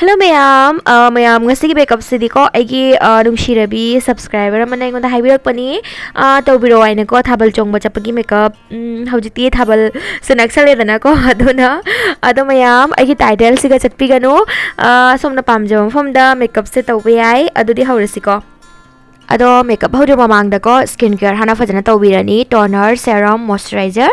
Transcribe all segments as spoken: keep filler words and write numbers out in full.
Hello ꯃꯌꯥꯝ, ꯑ, ꯃꯌꯥꯝ, ꯉꯁꯤꯒꯤ makeupꯁꯤꯗꯤꯀꯣ, ꯑꯩꯒꯤ, ꯑ, ꯅꯨꯡꯁꯤꯔꯕꯤ subscriber ꯑꯃꯅ ꯑꯩꯉꯣꯟꯗ ꯍꯥꯏꯕꯤꯔꯛꯄꯅꯤ, ꯑ, ꯇꯧꯕꯤꯔꯛꯑꯣ ꯍꯥꯏꯅꯀꯣ, ꯊꯥꯕꯜ ꯆꯣꯡꯕ ꯆꯠꯄꯒꯤ makeup꯫ ꯎꯝ, ꯍꯧꯖꯤꯛꯇꯤ ꯊꯥꯕꯜꯁꯨ ꯅꯛꯁꯜꯂꯦꯗꯅꯀꯣ, ꯑꯗꯨꯅ, ꯑꯗꯣ ꯃꯌꯥꯝ, ꯑꯩꯒꯤ titleꯁꯤꯒ ꯆꯠꯄꯤꯒꯅꯨ, ꯑ, ꯁꯣꯝꯅ ꯄꯥꯝꯖꯕ ꯃꯐꯝꯗ makeupꯁꯦ ꯇꯧꯕ ꯌꯥꯏ꯫ ꯑꯗꯨꯗꯤ ꯍꯧꯔꯁꯤꯀꯣ꯫ ꯑꯗꯣ makeup ꯍꯧꯗ꯭ꯔꯤ ꯃꯃꯥꯡꯗꯀꯣ, skin care ꯍꯥꯟꯅ ꯐꯖꯅ ꯇꯧꯕꯤꯔꯅꯤ, toner, serum, moisturizer꯫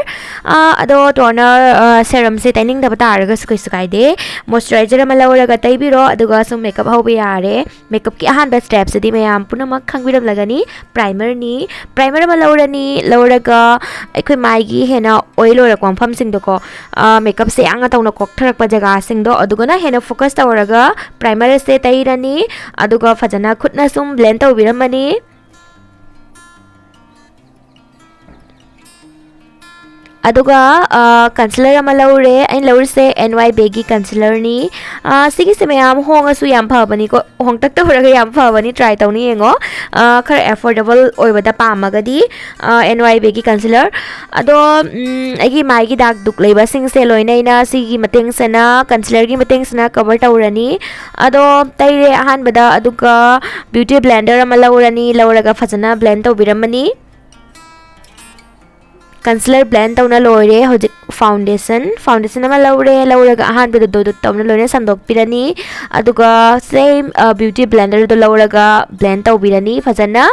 ꯑ, ꯑꯗꯣ toner, ꯑ, serumꯁꯦ ꯇꯩꯅꯤꯡꯗꯕ ꯇꯥꯔꯒꯁꯨ ꯀꯩꯁꯨ ꯀꯥꯏꯗꯦ꯫ Moisturizer ꯑꯃ ꯂꯧꯔꯒ ꯇꯩꯕꯤꯔꯣ, ꯑꯗꯨꯒ ꯁꯨꯝ makeup ꯍꯧꯕ ꯌꯥꯔꯦ꯫ Makeupꯀꯤ ꯑꯍꯥꯟꯕ stepꯁꯤꯗꯤ ꯃꯌꯥꯝ ꯄꯨꯝꯅꯃꯛ ꯈꯪꯕꯤꯔꯝꯂꯒꯅꯤ, primerꯅꯤ꯫ Primer ꯑꯃ ꯂꯧꯔꯅꯤ, ꯂꯧꯔꯒ ꯑꯩꯈꯣꯏ ꯃꯥꯏꯒꯤ ꯍꯦꯟꯅ oil ꯑꯣꯏꯔꯛꯄ ꯃꯐꯝꯁꯤꯡꯗꯣꯀꯣ, ꯑ, makeupꯁꯦ ꯌꯥꯡꯅ ꯇꯧꯅ ꯀꯣꯛꯊꯔꯛꯄ ꯖꯒꯥꯁꯤꯡꯗꯣ, ꯑꯗꯨꯒꯅ ꯍꯦꯟꯅ focus ꯇꯧꯔꯒ primerꯁꯦ ꯇꯩꯔꯅꯤ, ꯑꯗꯨꯒ ꯐꯖꯅ ꯈꯨꯠꯅ ꯁꯨꯝ blend ꯇꯧꯕꯤꯔꯝꯃꯅꯤ꯫ ꯑꯗꯨꯒ, ꯑ, concealer ꯑꯃ ꯂꯧꯔꯦ꯫ ꯑꯩꯅ ꯂꯧꯔꯤꯁꯦ NYBꯒꯤ concealerꯅꯤ꯫ ꯑ, ꯁꯤꯒꯤꯁꯦ ꯃꯌꯥꯝ ꯍꯣꯡꯉꯁꯨ ꯌꯥꯝ ꯐꯕꯅꯤꯀꯣ, ꯍꯣꯡꯇꯛ ꯇꯧꯔꯒ ꯌꯥꯝ ꯐꯕꯅꯤ, try ꯇꯧꯅꯤ ꯌꯦꯡꯉꯣ꯫ ꯑ, ꯈꯔ affordable ꯑꯣꯏꯕꯗ ꯄꯥꯝꯃꯒꯗꯤ, ꯑ, NYBꯒꯤ concealer꯫ ꯑꯗꯣ, ꯎꯝ, ꯑꯩꯒꯤ ꯃꯥꯏꯒꯤ ꯗꯥꯛ ꯗꯨꯛ ꯂꯩꯕꯁꯤꯡꯁꯦ ꯂꯣꯏꯅ ꯑꯩꯅ ꯁꯤꯒꯤ ꯃꯇꯦꯡꯁꯤꯅ, concealerꯒꯤ ꯃꯇꯦꯡꯁꯤꯅ cover ꯇꯧꯔꯅꯤ꯫ ꯑꯗꯣ ꯇꯩꯔꯦ ꯑꯍꯥꯟꯕꯗ, ꯑꯗꯨꯒ beauty blender ꯑꯃ ꯂꯧꯔꯅꯤ, ꯂꯧꯔꯒ ꯐꯖꯅ blend ꯇꯧꯕꯤꯔꯝꯃꯅꯤ꯫ Concealer blend ꯇꯧꯅ ꯂꯣꯏꯔꯦ꯫ ꯍꯧꯖꯤꯛ foundation, foundation ꯑꯃ ꯂꯧꯔꯦ, ꯂꯧꯔꯒ ꯑꯍꯥꯟꯕꯗ dot dot ꯇꯧꯅ ꯂꯣꯏꯅ ꯁꯟꯗꯣꯛꯄꯤꯔꯅꯤ꯫ ꯑꯗꯨꯒ same, ꯑ, beauty blenderꯗꯣ ꯂꯧꯔꯒ blend ꯇꯧꯕꯤꯔꯅꯤ ꯐꯖꯅ꯫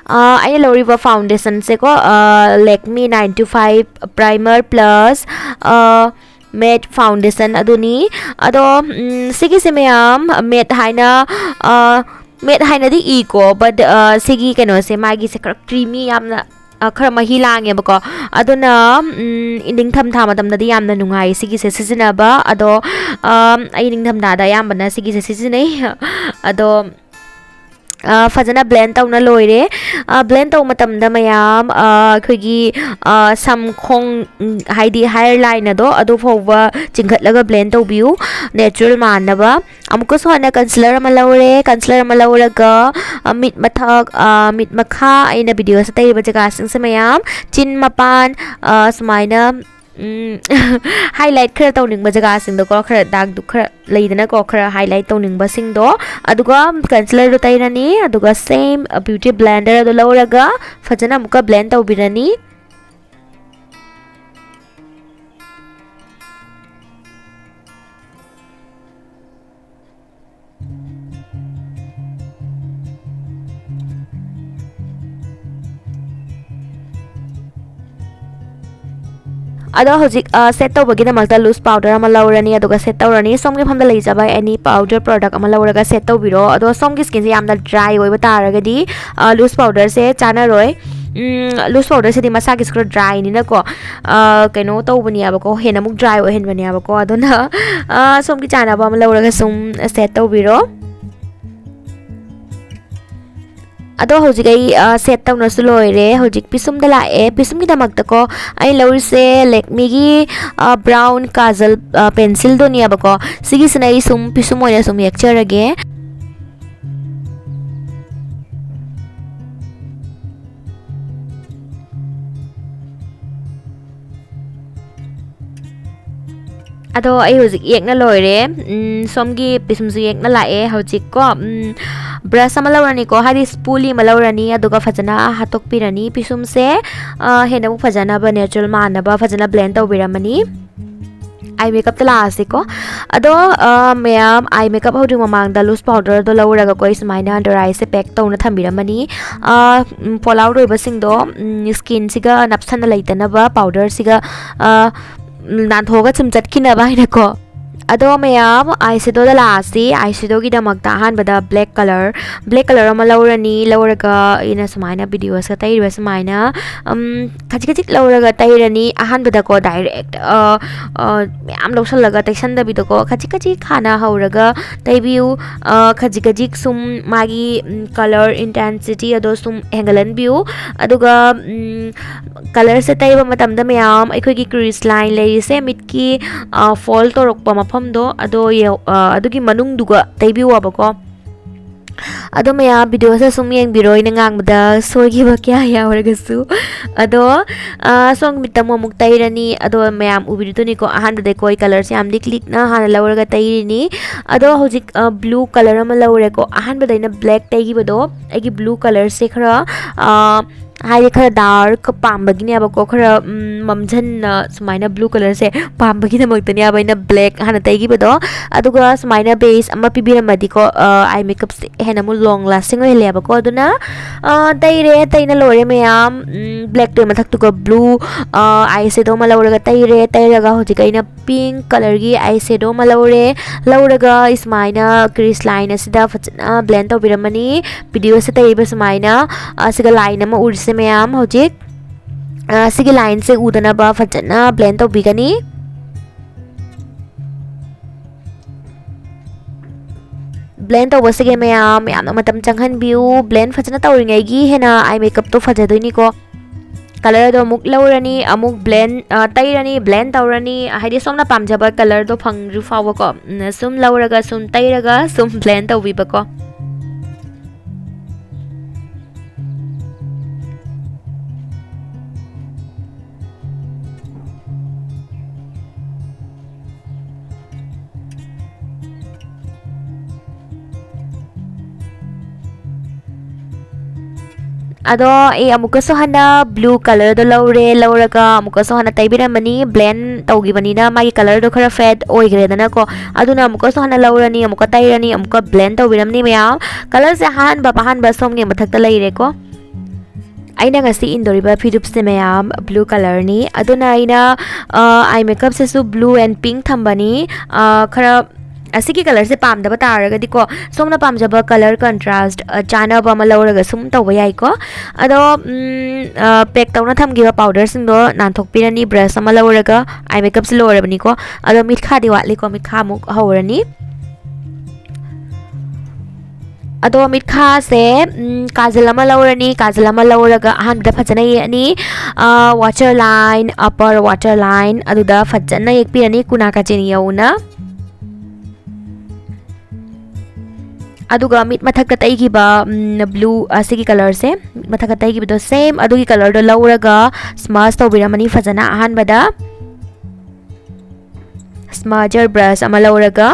ꯑ, ꯑꯩꯅ ꯂꯧꯔꯤꯕ foundationꯁꯦꯀꯣ, ꯑ, Lakme nine two five primer plus, ꯑ, matte foundation ꯑꯗꯨꯅꯤ꯫ ꯑꯗꯣ, ꯎꯝ, ꯁꯤꯒꯤꯁꯦ ꯃꯌꯥꯝ matte ꯍꯥꯏꯅ, ꯑ, matte ꯍꯥꯏꯅꯗꯤ ꯏꯀꯣ, but, ꯑ, ꯁꯤꯒꯤ ꯀꯩꯅꯣꯁꯦ, ꯃꯥꯒꯤꯁꯦ ꯈꯔ creamy, ꯌꯥꯝꯅ, ꯑ, ꯈꯔ ꯃꯍꯤ ꯂꯥꯡꯉꯦꯕꯀꯣ꯫ ꯑꯗꯨꯅ, ꯎꯝ, ꯅꯤꯡꯊꯝꯊꯥ ꯃꯇꯝꯗꯗꯤ ꯌꯥꯝꯅ ꯅꯨꯡꯉꯥꯏ ꯁꯤꯒꯤꯁꯦ ꯁꯤꯖꯤꯟꯅꯕ꯫ ꯑꯗꯣ, ꯑꯝ, ꯑꯩ ꯅꯤꯡꯊꯝꯊꯥꯗ ꯑꯌꯥꯝꯕꯅ ꯁꯤꯒꯤꯁꯦ ꯁꯤꯖꯤꯟꯅꯩ꯫ ꯑꯗꯣ, ꯑ, ꯐꯖꯅ blend ꯇꯧꯅ ꯂꯣꯏꯔꯦ꯫ ꯑ, blend ꯇꯧꯕ ꯃꯇꯝꯗ ꯃꯌꯥꯝ, ꯑ, ꯑꯩꯈꯣꯏꯒꯤ, ꯑ, ꯁꯝ ꯈꯣꯡ, ꯎꯝ, ꯍꯥꯏꯗꯤ hair line ꯑꯗꯣ ꯑꯗꯨ ꯐꯥꯎꯕ ꯆꯤꯡꯈꯠꯂꯒ blend ꯇꯧꯕꯤꯌꯨ, natural ꯃꯥꯟꯅꯕ꯫ ꯑꯃꯨꯛꯀꯁꯨ ꯍꯟꯅ concealer ꯑꯃ ꯂꯧꯔꯦ꯫ Concealer ꯑꯃ ꯂꯧꯔꯒ, ꯑ, ꯃꯤꯠ ꯃꯊꯛ, ꯑ, ꯃꯤꯠ ꯃꯈꯥ, ꯑꯩꯅ videoꯁꯦ ꯇꯩꯔꯤꯕ ꯖꯒꯥꯁꯤꯡꯁꯦ ꯃꯌꯥꯝ, ꯆꯤꯟ ꯃꯄꯥꯟ, ꯑ, ꯁꯨꯃꯥꯏꯅ, ꯎꯝ, highlight ꯈꯔ ꯇꯧꯅꯤꯡꯕ ꯖꯒꯥꯁꯤꯡꯗꯣꯀꯣ, ꯈꯔ ꯗꯥꯛ ꯗꯨꯛ ꯈꯔ ꯂꯩꯗꯅꯀꯣ, ꯈꯔ highlight ꯇꯧꯅꯤꯡꯕꯁꯤꯡꯗꯣ, ꯑꯗꯨꯒ concealerꯗꯣ ꯇꯩꯔꯅꯤ꯫ ꯑꯗꯨꯒ same beauty blender ꯑꯗꯨ ꯂꯧꯔꯒ ꯐꯖꯅ ꯑꯃꯨꯛꯀ blend ꯇꯧꯕꯤꯔꯅꯤ꯫ ꯑꯗꯣ ꯍꯧꯖꯤꯛ, ꯑ, set ꯇꯧꯕꯒꯤꯗꯃꯛꯇ loose powder ꯑꯃ ꯂꯧꯔꯅꯤ, ꯑꯗꯨꯒ set ꯇꯧꯔꯅꯤ꯫ ꯁꯣꯝꯒꯤ ꯃꯐꯝꯗ ꯂꯩꯖꯕ any powder product ꯑꯃ ꯂꯧꯔꯒ set ꯇꯧꯕꯤꯔꯣ꯫ ꯑꯗꯣ ꯁꯣꯝꯒꯤ skinꯁꯦ ꯌꯥꯝꯅ dry ꯑꯣꯏꯕ ꯇꯥꯔꯒꯗꯤ, ꯑ, loose powderꯁꯦ ꯆꯥꯟꯅꯔꯣꯏ꯫ ꯎꯝ, loose powderꯁꯤꯗꯤ ꯃꯁꯥꯒꯤꯁꯨ ꯈꯔ dryꯅꯤꯅꯀꯣ, ꯑ, ꯀꯩꯅꯣ ꯇꯧꯕꯅꯦꯕꯀꯣ, ꯍꯦꯟꯅ ꯑꯃꯨꯛ dry ꯑꯣꯏꯍꯟꯕꯅꯦꯕꯀꯣ꯫ ꯑꯗꯨꯅ, ꯑ, ꯁꯣꯝꯒꯤ ꯆꯥꯟꯅꯕ ꯑꯃ ꯂꯧꯔꯒ ꯁꯨꯝ set ꯇꯧꯕꯤꯔꯣ꯫ ꯑꯗꯣ ꯍꯧꯖꯤꯛ ꯑꯩ, ꯑ, set ꯇꯧꯅꯁꯨ ꯂꯣꯏꯔꯦ꯫ ꯍꯧꯖꯤꯛ ꯄꯤꯁꯨꯝꯗ ꯂꯥꯛꯑꯦ꯫ ꯄꯤꯁꯨꯝꯒꯤꯗꯃꯛꯇꯀꯣ ꯑꯩ ꯂꯧꯔꯤꯁꯦ Lakmeꯒꯤ, ꯑ, brown ꯀꯥꯖꯜ, ꯑ, pencilꯗꯨꯅꯦꯕꯀꯣ꯫ ꯁꯤꯒꯤꯁꯤꯅ ꯑꯩ ꯁꯨꯝ ꯄꯤꯁꯨꯝ ꯑꯣꯏꯅ ꯁꯨꯝ ꯌꯦꯛꯆꯔꯒꯦ꯫ ꯑꯗꯣ ꯑꯩ ꯍꯧꯖꯤꯛ ꯌꯦꯛꯅ ꯂꯣꯏꯔꯦ꯫ ꯎꯝ, ꯁꯣꯝꯒꯤ ꯄꯤꯁꯨꯝꯁꯨ ꯌꯦꯛꯅ ꯂꯥꯛꯑꯦ꯫ ꯍꯧꯖꯤꯛꯀꯣ, ꯎꯝ, brush ꯑꯃ ꯂꯧꯔꯅꯤꯀꯣ, ꯍꯥꯏꯗꯤ ꯁ꯭ꯄꯨꯂꯤ ꯑꯃ ꯂꯧꯔꯅꯤ, ꯑꯗꯨꯒ ꯐꯖꯅ ꯍꯥꯠꯇꯣꯛꯄꯤꯔꯅꯤ ꯄꯤꯁꯨꯝꯁꯦ, ꯑ, ꯍꯦꯟꯅ ꯑꯃꯨꯛ ꯐꯖꯅꯕ, natural ꯃꯥꯟꯅꯕ ꯐꯖꯅ blend ꯇꯧꯕꯤꯔꯝꯃꯅꯤ꯫ Eye makeupꯇ ꯂꯥꯛꯑꯁꯤꯀꯣ꯫ ꯑꯗꯣ, ꯑ, ꯃꯌꯥꯝ, eye makeup ꯍꯧꯗ꯭ꯔꯤ ꯃꯃꯥꯡꯗ loose powderꯗꯣ ꯂꯧꯔꯒꯀꯣ, ꯑꯩ ꯁꯨꯃꯥꯏꯅ under eyeꯁꯦ pack ꯇꯧꯅ ꯊꯝꯕꯤꯔꯝꯃꯅꯤ꯫ ꯑ, ꯎꯝ, fallout ꯑꯣꯏꯕꯁꯤꯡꯗꯣ, ꯎꯝ, skinꯁꯤꯒ ꯅꯞꯁꯟꯅ ꯂꯩꯇꯅꯕ powderꯁꯤꯒ, ꯑ, ꯎꯝ, ꯅꯥꯟꯊꯣꯛꯑꯒ ꯁꯨꯝ ꯆꯠꯈꯤꯅꯕ ꯍꯥꯏꯅꯀꯣ꯫ ꯑꯗꯣ ꯃꯌꯥꯝ, ꯑꯥꯏ ꯁꯦꯗꯣꯗ ꯂꯥꯛꯑꯁꯤ꯫ ꯑꯥꯏ ꯁꯦꯗꯣꯒꯤꯗꯃꯛꯇ ꯑꯍꯥꯟꯕꯗ ꯕ꯭ꯂꯦꯛ ꯀꯂꯔ, ꯕ꯭ꯂꯦꯛ ꯀꯂꯔ ꯑꯃ ꯂꯧꯔꯅꯤ꯫ ꯂꯧꯔꯒ ꯑꯩꯅ ꯁꯨꯃꯥꯏꯅ ꯚꯤꯗꯤꯑꯣꯁꯤꯗ ꯇꯩꯔꯤꯕ ꯁꯨꯃꯥꯏꯅ, ꯎꯝ, ꯈꯖꯤꯛ ꯈꯖꯤꯛ ꯂꯧꯔꯒ ꯇꯩꯔꯅꯤ꯫ ꯑꯍꯥꯟꯕꯗꯀꯣ ꯗꯥꯏꯔꯦꯛ, ꯑ, ꯑ, ꯃꯌꯥꯝ ꯂꯧꯁꯜꯂꯒ ꯇꯩꯁꯟꯗꯕꯤꯗꯀꯣ, ꯈꯖꯤꯛ ꯈꯖꯤꯛ ꯍꯥꯟꯅ ꯍꯧꯔꯒ ꯇꯩꯕꯤꯌꯨ꯫ ꯑ, ꯈꯖꯤꯛ ꯈꯖꯤꯛ ꯁꯨꯝ ꯃꯥꯒꯤ, ꯎꯝ, ꯀꯂꯔ ꯏꯟꯇꯦꯟꯁꯤꯇꯤ ꯑꯗꯣ ꯁꯨꯝ ꯍꯦꯟꯒꯠꯍꯟꯕꯤꯌꯨ꯫ ꯑꯗꯨꯒ, ꯎꯝ, ꯀꯂꯔꯁꯦ ꯇꯩꯕ ꯃꯇꯝꯗ ꯃꯌꯥꯝ ꯑꯩꯈꯣꯏꯒꯤ ꯀ꯭ꯔꯤꯁ ꯂꯥꯏꯟ ꯂꯩꯔꯤꯁꯦ, ꯃꯤꯠꯀꯤ, ꯑ, ꯐꯣꯜ ꯇꯧꯔꯛꯄ ꯃꯐꯝꯗꯣ, ꯑꯗꯣ ꯌꯧ-, ꯑ, ꯑꯗꯨꯒꯤ ꯃꯅꯨꯡꯗꯨꯒ ꯇꯩꯕꯤꯌꯣꯕꯀꯣ꯫ ꯑꯗꯣ ꯃꯌꯥꯝ, ꯚꯤꯗꯤꯑꯣꯁꯦ ꯁꯨꯝ ꯌꯦꯡꯕꯤꯔꯣ, ꯑꯩꯅ ꯉꯥꯡꯕꯗ ꯁꯣꯏꯈꯤꯕ ꯀꯌꯥ ꯌꯥꯎꯔꯒꯁꯨ꯫ ꯑꯗꯣ, ꯑ, ꯁꯣꯝꯒꯤ ꯃꯤꯠꯇ ꯑꯃꯨꯛ, ꯑꯃꯨꯛ ꯇꯩꯔꯅꯤ꯫ ꯑꯗꯣ ꯃꯌꯥꯝ ꯎꯕꯤꯔꯤꯗꯨꯅꯤꯀꯣ, ꯑꯍꯥꯟꯕꯗ ꯑꯩꯈꯣꯏ ꯀꯂꯔꯁꯦ ꯌꯥꯝꯗꯤ ꯀ꯭ꯂꯤꯛꯅ ꯍꯥꯟꯅ ꯂꯧꯔꯒ ꯇꯩꯔꯤꯅꯤ꯫ ꯑꯗꯣ ꯍꯧꯖꯤꯛ, ꯑ, ꯕ꯭ꯂꯨ ꯀꯂꯔ ꯑꯃ ꯂꯧꯔꯦꯀꯣ꯫ ꯑꯍꯥꯟꯕꯗ ꯑꯩꯅ ꯕ꯭ꯂꯦꯛ ꯇꯩꯈꯤꯕꯗꯣ, ꯑꯩꯒꯤ ꯕ꯭ꯂꯨ ꯀꯂꯔꯁꯦ ꯈꯔ, ꯑ, ꯍꯥꯏꯗꯤ ꯈꯔ ꯗꯥꯔꯛ ꯄꯥꯝꯕꯒꯤꯅꯦꯕꯀꯣ, ꯈꯔ, ꯎꯝ, ꯃꯝꯖꯟꯅ ꯁꯨꯃꯥꯏꯅ ꯕ꯭ꯂꯨ ꯀꯂꯔꯁꯦ ꯄꯥꯝꯕꯒꯤꯗꯃꯛꯇꯅꯦꯕ ꯑꯩꯅ ꯕ꯭ꯂꯦꯛ ꯍꯥꯟꯅ ꯇꯩꯈꯤꯕꯗꯣ꯫ ꯑꯗꯨꯒ ꯁꯨꯃꯥꯏꯅ ꯕꯦꯁ ꯑꯃ ꯄꯤꯕꯤꯔꯝꯃꯗꯤꯀꯣ, ꯑ, ꯑꯥꯏ ꯃꯦꯀꯞꯁꯦ ꯍꯦꯟꯅ ꯑꯃꯨꯛ ꯂꯣꯡ ꯂꯥꯁꯇꯤꯡ ꯑꯣꯏꯍꯜꯂꯦꯕꯀꯣ꯫ ꯑꯗꯨꯅ, ꯑ, ꯇꯩꯔꯦ, ꯇꯩꯅ ꯂꯣꯏꯔꯦ ꯃꯌꯥꯝ꯫ ꯎꯝ, ꯕ꯭ꯂꯦꯛꯇꯨꯒꯤ ꯃꯊꯛꯇꯨꯒ ꯕ꯭ꯂꯨ, ꯑ, ꯑꯥꯏ ꯁꯦꯗꯣ ꯑꯃ ꯂꯧꯔꯒ ꯇꯩꯔꯦ꯫ ꯇꯩꯔꯒ ꯍꯧꯖꯤꯛ ꯑꯩꯅ ꯄꯤꯡ ꯀꯂꯔꯒꯤ ꯑꯥꯏ ꯁꯦꯗꯣ ꯑꯃ ꯂꯧꯔꯦ꯫ ꯂꯧꯔꯒ ꯁꯨꯃꯥꯏꯅ ꯀ꯭ꯔꯤꯁ ꯂꯥꯏꯟ ꯑꯁꯤꯗ ꯐꯖꯅ ꯕ꯭ꯂꯦꯟ ꯇꯧꯕꯤꯔꯝꯃꯅꯤ꯫ ꯚꯤꯗꯤꯑꯣꯁꯦ ꯇꯩꯔꯤꯕ ꯁꯨꯃꯥꯏꯅ, ꯑ, ꯁꯤꯒ ꯂꯥꯏꯟ ꯑꯃ ꯎꯔꯤꯁꯦ ꯃꯌꯥꯝ ꯍꯧꯖꯤꯛ꯫ ꯑ, ꯁꯤꯒꯤ ꯂꯥꯏꯟꯁꯦ ꯎꯗꯅꯕ ꯐꯖꯅ ꯕ꯭ꯂꯦꯟ ꯇꯧꯕꯤꯒꯅꯤ꯫ ꯕ꯭ꯂꯦꯟ ꯇꯧꯕꯁꯤꯒꯤ ꯃꯌꯥꯝ ꯌꯥꯝꯅ ꯃꯇꯝ ꯆꯪꯍꯟꯕꯤꯌꯨ꯫ ꯕ꯭ꯂꯦꯟ ꯐꯖꯅ ꯇꯧꯔꯤꯉꯩꯒꯤ ꯍꯦꯟꯅ ꯑꯥꯏ ꯃꯦꯀꯞꯇꯣ ꯐꯖꯗꯣꯏꯅꯤꯀꯣ꯫ ꯀꯂꯔꯗꯣ ꯑꯃꯨꯛ ꯂꯧꯔꯅꯤ, ꯑꯃꯨꯛ ꯕ꯭ꯂꯦꯟ, ꯑ, ꯇꯩꯔꯅꯤ, ꯕ꯭ꯂꯦꯟ ꯇꯧꯔꯅꯤ, ꯍꯥꯏꯗꯤ ꯁꯣꯝꯅ ꯄꯥꯝꯖꯕ ꯀꯂꯔꯗꯣ ꯐꯪꯗ꯭ꯔꯤ ꯐꯥꯎꯕꯀꯣ꯫ ꯎꯝ, ꯁꯨꯝ ꯂꯧꯔꯒ, ꯁꯨꯝ ꯇꯩꯔꯒ, ꯁꯨꯝ ꯕ꯭ꯂꯦꯟ ꯇꯧꯕꯤꯕꯀꯣ꯫ ꯑꯗꯣ ꯑꯩ ꯑꯃꯨꯛꯀꯁꯨ ꯍꯟꯅ ꯕ꯭ꯂꯨ ꯀꯂꯔꯗꯣ ꯂꯧꯔꯦ, ꯂꯧꯔꯒ ꯑꯃꯨꯛꯀꯁꯨ ꯍꯟꯅ ꯇꯩꯕꯤꯔꯝꯃꯅꯤ꯫ ꯕ꯭ꯂꯦꯟ ꯇꯧꯈꯤꯕꯅꯤꯅ ꯃꯥꯒꯤ ꯀꯂꯔꯗꯣ ꯈꯔ ꯐꯦꯗ ꯑꯣꯏꯈ꯭ꯔꯦꯗꯅꯀꯣ꯫ ꯑꯗꯨꯅ ꯑꯃꯨꯛꯀꯁꯨ ꯍꯟꯅ ꯂꯧꯔꯅꯤ, ꯑꯃꯨꯛꯀ ꯇꯩꯔꯅꯤ, ꯑꯃꯨꯛꯀ ꯕ꯭ꯂꯦꯟ ꯇꯧꯕꯤꯔꯝꯅꯤ ꯃꯌꯥꯝ꯫ ꯀꯂꯔꯁꯦ ꯑꯍꯥꯟꯕ, ꯑꯍꯥꯟꯕ ꯁꯣꯝꯒꯤ ꯃꯊꯛꯇ ꯂꯩꯔꯦꯀꯣ꯫ ꯑꯩꯅ ꯉꯁꯤ ꯏꯟꯗꯣꯔꯤꯕ ꯐꯤꯔꯨꯞꯁꯦ ꯃꯌꯥꯝ blue colourꯅꯤ, ꯑꯗꯨꯅ ꯑꯩꯅ, ꯑ, eye makeupꯁꯤꯁꯨ blue and pink ꯊꯝꯕꯅꯤ꯫ ꯑ, ꯈꯔ ꯑꯁꯤꯒꯤ colourꯁꯦ ꯄꯥꯝꯗꯕ ꯇꯥꯔꯒꯗꯤꯀꯣ, ꯁꯣꯝꯅ ꯄꯥꯝꯖꯕ colour contrast, ꯑ, ꯆꯥꯅꯕ ꯑꯃ ꯂꯧꯔꯒ ꯁꯨꯝ ꯇꯧꯕ ꯌꯥꯏꯀꯣ꯫ ꯑꯗꯣ, ꯎꯝ, ꯑ, pack ꯇꯧꯅ ꯊꯝꯈꯤꯕ powderꯁꯤꯡꯗꯣ ꯅꯥꯟꯊꯣꯛꯄꯤꯔꯅꯤ brush ꯑꯃ ꯂꯧꯔꯒ, eye makeupꯁꯦ ꯂꯣꯏꯔꯕꯅꯤꯀꯣ꯫ ꯑꯗꯣ ꯃꯤꯠꯈꯥꯗꯤ ꯋꯥꯠꯂꯤꯀꯣ, ꯃꯤꯠꯈꯥ ꯑꯃꯨꯛ ꯍꯧꯔꯅꯤ꯫ ꯑꯗꯣ ꯃꯤꯠꯈꯥꯁꯦ, ꯎꯝ, ꯀꯥꯖꯜ ꯑꯃ ꯂꯧꯔꯅꯤ꯫ ꯀꯥꯖꯜ ꯑꯃ ꯂꯧꯔꯒ ꯑꯍꯥꯟꯕꯗ ꯐꯖꯅ ꯌꯦꯛꯑꯅꯤ꯫ ꯑ, water line, upper water line ꯑꯗꯨꯗ ꯐꯖꯅ ꯌꯦꯛꯄꯤꯔꯅꯤ, ꯀꯨꯅꯥ ꯀꯥꯆꯤꯟ ꯌꯧꯅ꯫ ꯑꯗꯨꯒ ꯃꯤꯠ ꯃꯊꯛꯇ ꯇꯩꯈꯤꯕ, ꯎꯝ, blue, ꯑꯁꯤꯒꯤ colourꯁꯦ, ꯃꯤꯠ ꯃꯊꯛꯇ ꯇꯩꯈꯤꯕꯗꯣ same ꯑꯗꯨꯒꯤ colourꯗꯣ ꯂꯧꯔꯒ smudge ꯇꯧꯕꯤꯔꯝꯃꯅꯤ ꯐꯖꯅ꯫ ꯑꯍꯥꯟꯕꯗ smudger brush ꯑꯃ ꯂꯧꯔꯒ,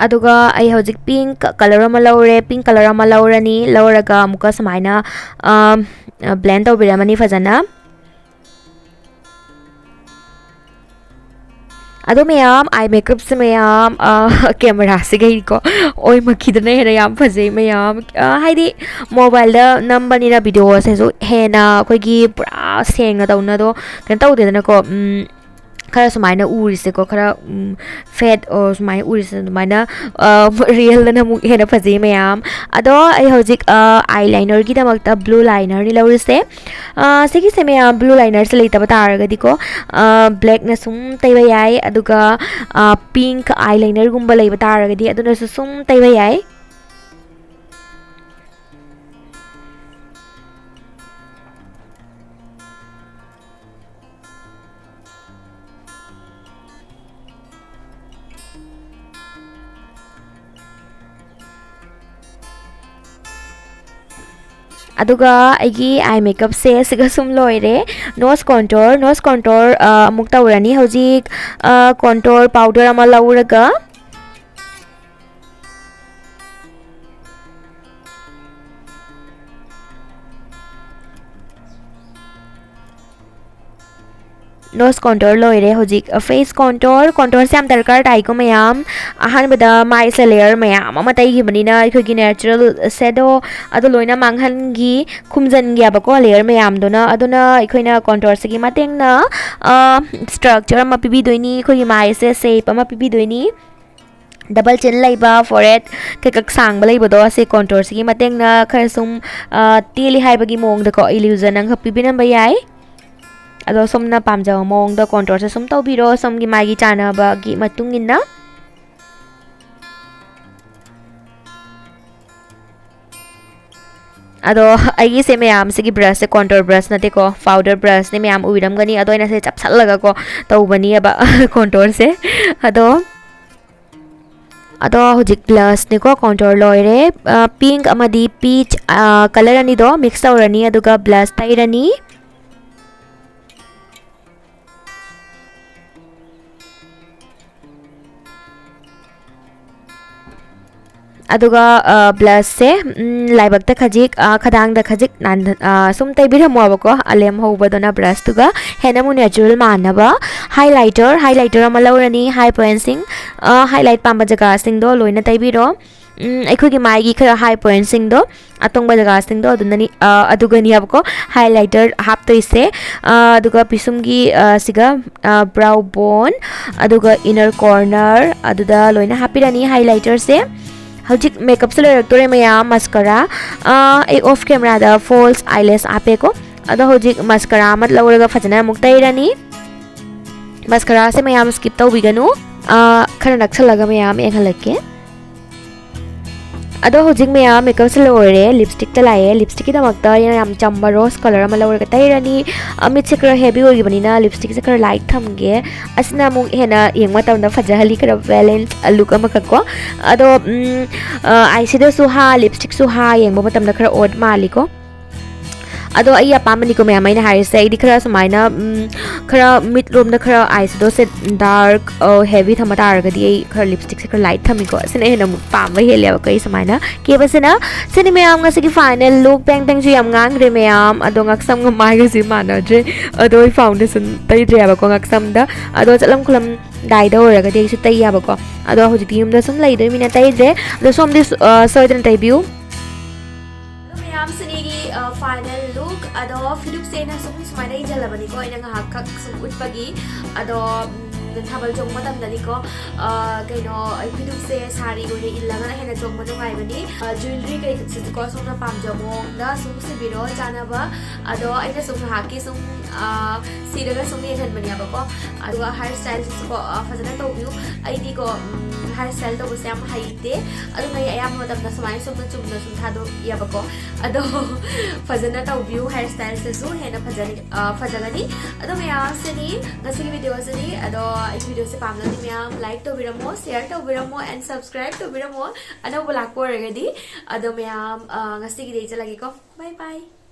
ꯑꯗꯨꯒ ꯑꯩ ꯍꯧꯖꯤꯛ pink colour ꯑꯃ ꯂꯧꯔꯦ, pink colour ꯑꯃ ꯂꯧꯔꯅꯤ꯫ ꯂꯧꯔꯒ ꯑꯃꯨꯛꯀ ꯁꯨꯃꯥꯏꯅ, ꯑꯝ, blend ꯇꯧꯕꯤꯔꯝꯃꯅꯤ ꯐꯖꯅ꯫ ꯑꯗꯣ ꯃꯌꯥꯝ, eye makeupꯁꯦ ꯃꯌꯥꯝ, ꯑ, cameraꯁꯤꯒꯩꯀꯣ ꯑꯣꯏꯃꯛꯈꯤꯗꯅ ꯍꯦꯟꯅ ꯌꯥꯝ ꯐꯖꯩ ꯃꯌꯥꯝ꯫ ꯑ, ꯍꯥꯏꯗꯤ mobileꯗ ꯅꯝꯕꯅꯤꯅ videoꯁꯤꯁꯨ ꯍꯦꯟꯅ ꯑꯩꯈꯣꯏꯒꯤ ꯄꯨꯔꯥ ꯁꯦꯡꯅ ꯇꯧꯅꯗꯣ ꯀꯩꯅꯣ ꯇꯧꯗꯦꯗꯅꯀꯣ꯫ ꯎꯝ, ꯈꯔ ꯁꯨꯃꯥꯏꯅ ꯎꯔꯤꯁꯦꯀꯣ, ꯈꯔ, ꯎꯝ, fade ꯑꯣ ꯁꯨꯃꯥꯏꯅ ꯎꯔꯤꯁꯦ ꯑꯗꯨꯃꯥꯏꯅ, ꯑ, realꯗꯅ ꯑꯃꯨꯛ ꯍꯦꯟꯅ ꯐꯖꯩ ꯃꯌꯥꯝ꯫ ꯑꯗꯣ ꯑꯩ ꯍꯧꯖꯤꯛ, ꯑ, eyelinerꯒꯤꯗꯃꯛꯇ blue linerꯅꯤ ꯂꯧꯔꯤꯁꯦ꯫ ꯑ, ꯁꯤꯒꯤꯁꯦ ꯃꯌꯥꯝ blue linerꯁꯦ ꯂꯩꯇꯕ ꯇꯥꯔꯒꯗꯤꯀꯣ, ꯑ, blackꯅ ꯁꯨꯝ ꯇꯩꯕ ꯌꯥꯏ, ꯑꯗꯨꯒ, ꯑ, pink eyelinerꯒꯨꯝꯕ ꯂꯩꯕ ꯇꯥꯔꯒꯗꯤ ꯑꯗꯨꯅꯁꯨ ꯁꯨꯝ ꯇꯩꯕ ꯌꯥꯏ꯫ ꯑꯗꯨꯒ ꯑꯩꯒꯤ eye makeupꯁꯦ ꯁꯤꯒ ꯁꯨꯝ ꯂꯣꯏꯔꯦ꯫ Nose contour, nose contour, ꯑ, ꯑꯃꯨꯛ ꯇꯧꯔꯅꯤ꯫ ꯍꯧꯖꯤꯛ, ꯑ, contour powder ꯑꯃ ꯂꯧꯔꯒ, Nose contour ꯂꯣꯏꯔꯦ꯫ ꯍꯧꯖꯤꯛ face contour꯫ Contourꯁꯦ ꯌꯥꯝ ꯗꯔꯀꯥꯔ ꯇꯥꯏꯀꯣ ꯃꯌꯥꯝ꯫ ꯑꯍꯥꯟꯕꯗ ꯃꯥꯏꯁꯦ layer ꯃꯌꯥꯝ ꯑꯃ ꯇꯩꯈꯤꯕꯅꯤꯅ ꯑꯩꯈꯣꯏꯒꯤ natural shadow ꯑꯗꯣ ꯂꯣꯏꯅ ꯃꯥꯡꯍꯟꯈꯤ, ꯈꯨꯝꯖꯤꯟꯈꯤꯑꯕꯀꯣ layer ꯃꯌꯥꯝꯗꯨꯅ꯫ ꯑꯗꯨꯅ ꯑꯩꯈꯣꯏꯅ contourꯁꯤꯒꯤ ꯃꯇꯦꯡꯅ, ꯑ, structure ꯑꯃ ꯄꯤꯕꯤꯗꯣꯏꯅꯤ, ꯑꯩꯈꯣꯏꯒꯤ ꯃꯥꯏꯁꯦ shape ꯑꯃ ꯄꯤꯕꯤꯗꯣꯏꯅꯤ꯫ Double chin ꯂꯩꯕ, forehead ꯀꯩꯀꯛ ꯁꯥꯡꯕ ꯂꯩꯕꯗꯣ, ꯑꯁꯤ contourꯁꯤꯒꯤ ꯃꯇꯦꯡꯅ ꯈꯔ ꯁꯨꯝ, ꯑ, ꯇꯦꯜꯂꯤ ꯍꯥꯏꯕꯒꯤ ꯃꯑꯣꯡꯗꯀꯣ illusion ꯑꯃꯈꯛ ꯄꯤꯕꯤꯔꯝꯕ ꯌꯥꯏ꯫ ꯑꯗꯣ ꯁꯣꯝꯅ ꯄꯥꯝꯖꯕ ꯃꯑꯣꯡꯗ contourꯁꯦ ꯁꯨꯝ ꯇꯧꯕꯤꯔꯣ, ꯁꯣꯝꯒꯤ ꯃꯥꯏꯒꯤ ꯆꯥꯟꯅꯕꯒꯤ ꯃꯇꯨꯡ ꯏꯟꯅ꯫ ꯑꯗꯣ ꯑꯩꯒꯤꯁꯦ ꯃꯌꯥꯝꯁꯤꯒꯤ brushꯁꯦ contour brush ꯅꯠꯇꯦꯀꯣ, powder brushꯅꯦ꯫ ꯃꯌꯥꯝ ꯎꯕꯤꯔꯝꯒꯅꯤ꯫ ꯑꯗꯣ ꯑꯩꯅ ꯁꯦ ꯆꯞꯁꯜꯂꯒꯀꯣ ꯇꯧꯕꯅꯤꯕ contourꯁꯦ꯫ ꯑꯗꯣ, ꯑꯗꯣ ꯍꯧꯖꯤꯛ blushꯅꯤꯀꯣ, contour ꯂꯣꯏꯔꯦ꯫ ꯑ, pink ꯑꯃꯗꯤ peach, ꯑ, colour ꯑꯅꯤꯗꯣ mix ꯇꯧꯔꯅꯤ, ꯑꯗꯨꯒ blush ꯇꯩꯔꯅꯤ꯫ ꯑꯗꯨꯒ, ꯑ, blushꯁꯦ, ꯎꯝ, ꯂꯥꯏꯕꯛꯇ ꯈꯖꯤꯛ, ꯑ, ꯈꯗꯥꯡꯗ ꯈꯖꯤꯛ ꯅꯥꯟ-, ꯑ, ꯁꯨꯝ ꯇꯩꯕꯤꯔꯝꯃꯣꯕꯀꯣ, ꯑ, ꯂꯦꯝꯍꯧꯕꯗꯨꯅ brushꯇꯨꯒ꯫ ꯍꯦꯟꯅ ꯑꯃꯨꯛ natural ꯃꯥꯟꯅꯕ highlighter, highlighter ꯑꯃ ꯂꯧꯔꯅꯤ, high pointing, ꯑ, highlight ꯄꯥꯝꯕ ꯖꯒꯥꯁꯤꯡꯗꯣ ꯂꯣꯏꯅ ꯇꯩꯕꯤꯔꯣ꯫ ꯎꯝ, ꯑꯩꯈꯣꯏꯒꯤ ꯃꯥꯏꯒꯤ ꯈꯔ high pointꯁꯤꯡꯗꯣ, ꯑꯇꯣꯡꯕ ꯖꯒꯥꯁꯤꯡꯗꯣ ꯑꯗꯨꯅꯅꯤ, ꯑ, ꯑꯗꯨꯒꯅꯤ ꯍꯥꯏꯕꯀꯣ highlighter ꯍꯥꯞꯇꯣꯏꯁꯦ꯫ ꯑ, ꯑꯗꯨꯒ ꯄꯤꯁꯨꯝꯒꯤ, ꯑ, ꯁꯤꯒ, ꯑ, brow bone, ꯑꯗꯨꯒ inner corner, ꯑꯗꯨꯗ ꯂꯣꯏꯅ ꯍꯥꯞꯄꯤꯔꯅꯤ highlighterꯁꯦ꯫ ꯍꯧꯖꯤꯛ makeupꯁꯦ ꯂꯣꯏꯔꯛꯇꯣꯔꯦ ꯃꯌꯥꯝ꯫ Mascara, ꯑ, ꯑꯩ off cameraꯗ false eyelash ꯍꯥꯞꯄꯦꯀꯣ꯫ ꯑꯗꯣ ꯍꯧꯖꯤꯛ mascara ꯑꯃ ꯂꯧꯔꯒ ꯐꯖꯅ ꯑꯃꯨꯛ ꯇꯩꯔꯅꯤ꯫ Mascaraꯁꯦ ꯃꯌꯥꯝ skip ꯇꯧꯕꯤꯒꯅꯨ꯫ ꯑ, ꯈꯔ ꯅꯛꯁꯜꯂꯒ ꯃꯌꯥꯝ ꯌꯦꯡꯍꯜꯂꯛꯀꯦ꯫ ꯑꯗꯣ ꯍꯧꯖꯤꯛ ꯃꯌꯥꯝ makeupꯁꯦ ꯂꯣꯏꯔꯦ꯫ Lipstickꯇ ꯂꯥꯛꯑꯦ꯫ Lipstickꯀꯤꯗꯃꯛꯇ ꯑꯩꯅ ꯌꯥꯝ ꯆꯝꯕ rose colour ꯑꯃ ꯂꯧꯔꯒ ꯇꯩꯔꯅꯤ꯫ ꯑ, ꯃꯤꯠꯁꯦ ꯈꯔ heavy ꯑꯣꯏꯈꯤꯕꯅꯤꯅ lipstickꯁꯦ ꯈꯔ light ꯊꯝꯒꯦ꯫ ꯑꯁꯤꯅ ꯑꯃꯨꯛ ꯍꯦꯟꯅ ꯌꯦꯡꯕ ꯃꯇꯝꯗ ꯐꯖꯍꯜꯂꯤ, ꯈꯔ balanced look ꯑꯃꯈꯛꯀꯣ꯫ ꯑꯗꯣ, ꯎꯝ, ꯑ, eyeꯁꯤꯗꯁꯨ ꯍꯥ, lipstickꯁꯨ ꯍꯥ, ꯌꯦꯡꯕ ꯃꯇꯝꯗ ꯈꯔ odd ꯃꯥꯜꯂꯤꯀꯣ꯫ ꯑꯗꯣ ꯑꯩ ꯑꯄꯥꯝꯕꯅꯤꯀꯣ ꯃꯌꯥꯝ ꯑꯩꯅ ꯍꯥꯏꯔꯤꯁꯦ꯫ ꯑꯩꯗꯤ ꯈꯔ ꯁꯨꯃꯥꯏꯅ, ꯎꯝ, ꯈꯔ ꯃꯤꯠ ꯔꯣꯝꯗ ꯈꯔ eye shadowꯁꯦ dark, ꯑ, heavy ꯊꯝꯕ ꯇꯥꯔꯒꯗꯤ ꯑꯩ ꯈꯔ lipstickꯁꯦ ꯈꯔ light ꯊꯝꯃꯤꯀꯣ꯫ ꯑꯁꯤꯅ ꯍꯦꯟꯅ ꯑꯃꯨꯛ ꯄꯥꯝꯕ ꯍꯦꯜꯂꯦꯕꯀꯣ ꯑꯩ ꯁꯨꯃꯥꯏꯅ ꯀꯦꯕꯁꯤꯅ꯫ ꯁꯤꯅꯤ ꯃꯌꯥꯝ ꯉꯁꯤꯒꯤ final look꯫ ꯄꯦꯡ ꯄꯦꯡꯁꯨ ꯌꯥꯝ ꯉꯥꯡꯈ꯭ꯔꯦ ꯃꯌꯥꯝ꯫ ꯑꯗꯣ ꯉꯛꯁꯝꯒ ꯃꯥꯏꯒꯁꯨ ꯃꯥꯟꯅꯗ꯭ꯔꯦ꯫ ꯑꯗꯣ ꯑꯩ foundation ꯇꯩꯗ꯭ꯔꯦꯕꯀꯣ ꯉꯛꯁꯝꯗ꯫ ꯑꯗꯣ ꯆꯠꯂꯝ ꯈꯨꯂꯝꯗꯥꯏꯗ ꯑꯣꯏꯔꯒꯗꯤ ꯑꯩꯁꯨ ꯇꯩꯌꯦꯕꯀꯣ꯫ ꯑꯗꯣ ꯍꯧꯖꯤꯛꯇꯤ ꯌꯨꯝꯗ ꯁꯨꯝ ꯂꯩꯗꯣꯏꯃꯤꯅ ꯇꯩꯗ꯭ꯔꯦ꯫ ꯑꯗꯣ ꯁꯣꯝꯗꯤ ꯁꯨ-, ꯑ, ꯁꯣꯏꯗꯅ ꯇꯩꯕꯤꯌꯨ꯫ ꯑꯗꯣ ꯃꯌꯥꯝ ꯁꯤꯅꯤꯒꯤ, ꯑ, final look꯫ ꯑꯗꯣ ꯐꯤꯗꯨꯞꯁꯦ ꯑꯩꯅ ꯁꯨꯝ ꯁꯨꯃꯥꯏꯅ ꯏꯟꯁꯤꯜꯂꯕꯅꯤꯀꯣ, ꯑꯩꯅ ꯉꯥꯏꯍꯥꯛꯈꯛ ꯁꯨꯝ ꯎꯠꯄꯒꯤ꯫ ꯑꯗꯣ, ꯎꯝ, ꯊꯥꯕꯜ ꯆꯣꯡꯕ ꯃꯇꯝꯗꯗꯤꯀꯣ, ꯑ, ꯀꯩꯅꯣ, ꯐꯤꯗꯨꯞꯁꯦ ꯁꯥꯔꯤ ꯑꯣꯏꯅ ꯏꯜꯂꯒꯅ ꯍꯦꯟꯅ ꯆꯣꯡꯕ ꯅꯨꯡꯉꯥꯏꯕꯅꯤ꯫ ꯑ, jewelry ꯀꯩꯀꯩꯁꯤꯁꯨꯀꯣ ꯁꯣꯝꯅ ꯄꯥꯝꯖꯕ ꯃꯑꯣꯡꯗ ꯁꯨꯝ ꯁꯤꯕꯤꯔꯣ ꯆꯥꯅꯕ꯫ ꯑꯗꯣ ꯑꯩꯅ ꯁꯨꯝ ꯉꯥꯏꯍꯥꯛꯀꯤ ꯁꯨꯝ, ꯑ, ꯁꯤꯔꯒ ꯁꯨꯝ ꯌꯦꯡꯍꯟꯕꯅꯦꯕꯀꯣ꯫ ꯑꯗꯨꯒ hair styleꯁꯤꯁꯨꯀꯣ, ꯑ, ꯐꯖꯅ ꯇꯧꯕꯤꯌꯨ꯫ ꯑꯩꯗꯤꯀꯣ, ꯎꯝ, hair style ꯇꯧꯕꯁꯦ ꯌꯥꯝ ꯍꯩꯇꯦ꯫ ꯑꯗꯨꯅ ꯑꯩ ꯑꯌꯥꯝꯕ ꯃꯇꯝꯗ ꯁꯨꯃꯥꯏꯅ ꯁꯨꯝꯅ ꯆꯨꯝꯅ ꯁꯨꯝ ꯊꯥꯗꯣꯛꯑꯦꯕꯀꯣ꯫ ꯑꯗꯣ ꯐꯖꯅ ꯇꯧꯕꯤꯌꯨ, hair styleꯁꯤꯁꯨ ꯍꯦꯟꯅ ꯐꯖꯅꯤ, ꯑ, ꯐꯖꯒꯅꯤ꯫ ꯑꯗꯣ ꯃꯌꯥꯝꯁꯤꯅꯤ ꯉꯁꯤꯒꯤ videoꯁꯤꯗꯤ꯫ ꯑꯗꯣ ꯑꯩꯒꯤ videoꯁꯦ ꯄꯥꯝꯂꯗꯤ ꯃꯌꯥꯝ like ꯇꯧꯕꯤꯔꯝꯃꯣ, share ꯇꯧꯕꯤꯔꯝꯃꯣ, and subscribe ꯇꯧꯕꯤꯔꯝꯃꯣ, ꯑꯅꯧꯕ ꯂꯥꯛꯄ ꯑꯣꯏꯔꯒꯗꯤ꯫ ꯑꯗꯣ ꯃꯌꯥꯝ, ꯑ, ꯉꯁꯤꯒꯤꯗꯤ ꯑꯩ ꯆꯠꯂꯒꯦꯀꯣ꯫ Bye bye꯫